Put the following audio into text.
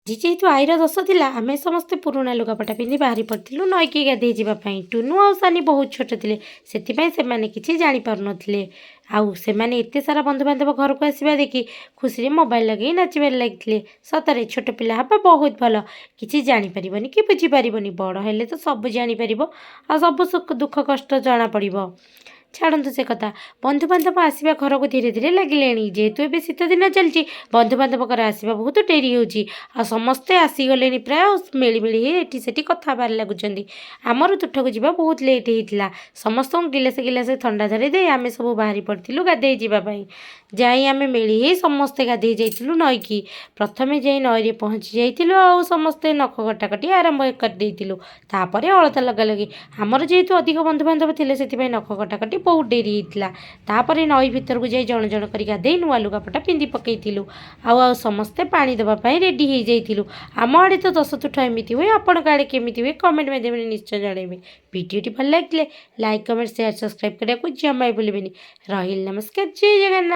ଆଜି ଯେହେତୁ ଆଈର ଦଶ ଥିଲା, ଆମେ ସମସ୍ତେ ପୁରୁଣା ଲୁଗାପଟା ପିନ୍ଧି ବାହାରି ପଡ଼ିଥିଲୁ ନଈକି ଗାଧେଇ ଯିବା ପାଇଁ। ଟୁନୁ ଆଉ ସାନି ବହୁତ ଛୋଟ ଥିଲେ, ସେଥିପାଇଁ ସେମାନେ କିଛି ଜାଣିପାରୁନଥିଲେ। ଆଉ ସେମାନେ ଏତେ ସାରା ବନ୍ଧୁବାନ୍ଧବ ଘରକୁ ଆସିବା ଦେଖି ଖୁସିରେ ମୋବାଇଲ ଲଗେଇ ନାଚିବାରେ ଲାଗିଥିଲେ। ସତରେ ଛୋଟ ପିଲା ହେବା ବହୁତ ଭଲ। କିଛି ଜାଣିପାରିବନି କି ବୁଝିପାରିବନି, ବଡ଼ ହେଲେ ତ ସବୁ ଜାଣିପାରିବ ଆଉ ସବୁ ସୁଖ ଦୁଃଖ କଷ୍ଟ ଜଣାପଡ଼ିବ। ଛାଡ଼ନ୍ତୁ ସେ କଥା। ବନ୍ଧୁବାନ୍ଧବ ଆସିବା ଘରକୁ ଧୀରେ ଧୀରେ ଲାଗିଲେଣି। ଯେହେତୁ ଏବେ ଶୀତ ଦିନ ଚାଲିଛି, ବନ୍ଧୁବାନ୍ଧବଙ୍କର ଆସିବା ବହୁତ ଡେରି ହେଉଛି। ଆଉ ସମସ୍ତେ ଆସିଗଲେଣି ପ୍ରାୟ, ମିଳିମିଳି ହେଇ ଏଠି ସେଠି କଥା ହେବାରେ ଲାଗୁଛନ୍ତି। ଆମର ତୁଠକୁ ଯିବା ବହୁତ ଲେଟ୍ ହେଇଥିଲା। ସମସ୍ତଙ୍କୁ ଗିଲାସେ ଗିଲାସେ ଥଣ୍ଡା ଧରେଇ ଦେଇ ଆମେ ସବୁ ବାହାରି ପଡ଼ିଥିଲୁ ଗାଧେଇ ଯିବା ପାଇଁ। ଯାଇ ଆମେ ମେଳି ହେଇ ସମସ୍ତେ ଗାଧେଇ ଯାଇଥିଲୁ ନଈକି। ପ୍ରଥମେ ଯାଇ ନଈରେ ପହଞ୍ଚି ଯାଇଥିଲୁ ଆଉ ସମସ୍ତେ ନଖ କଟାକଟି ଆରମ୍ଭ କରିଦେଇଥିଲୁ। ତାପରେ ଅଳତା ଲଗାଲଗି। ଆମର ଯେହେତୁ ଅଧିକ ବନ୍ଧୁବାନ୍ଧବ ଥିଲେ, ସେଥିପାଇଁ ନଖ କଟାକଟି ବହୁତ ଡେରି ହେଇଥିଲା। ତାପରେ ନଈ ଭିତରକୁ ଯାଇ ଜଣ ଜଣ କରି ଗାଧେଇ ନୂଆ ଲୁଗାପଟା ପିନ୍ଧି ପକେଇଥିଲୁ ଆଉ ଆଉ ସମସ୍ତେ ପାଣି ଦେବା ପାଇଁ ରେଡ଼ି ହେଇଯାଇଥିଲୁ। ଆମ ଆଡ଼େ ତ ଦଶ ତୁଠ ଏମିତି ହୁଏ। ଆପଣଙ୍କ ଆଡ଼େ କେମିତି ହୁଏ, କମେଣ୍ଟ ମାଧ୍ୟମରେ ନିଶ୍ଚୟ ଜଣାଇବେ। ଭିଡ଼ିଓଟି ଭଲ ଲାଗିଲେ ଲାଇକ୍, କମେଣ୍ଟ, ସେୟାର, ସବସ୍କ୍ରାଇବ୍ କରିବାକୁ ଜମା ବି ଭୁଲିବେନି। ରହିଲି, ନମସ୍କାର, ଜୟ ଜଗନ୍ନାଥ।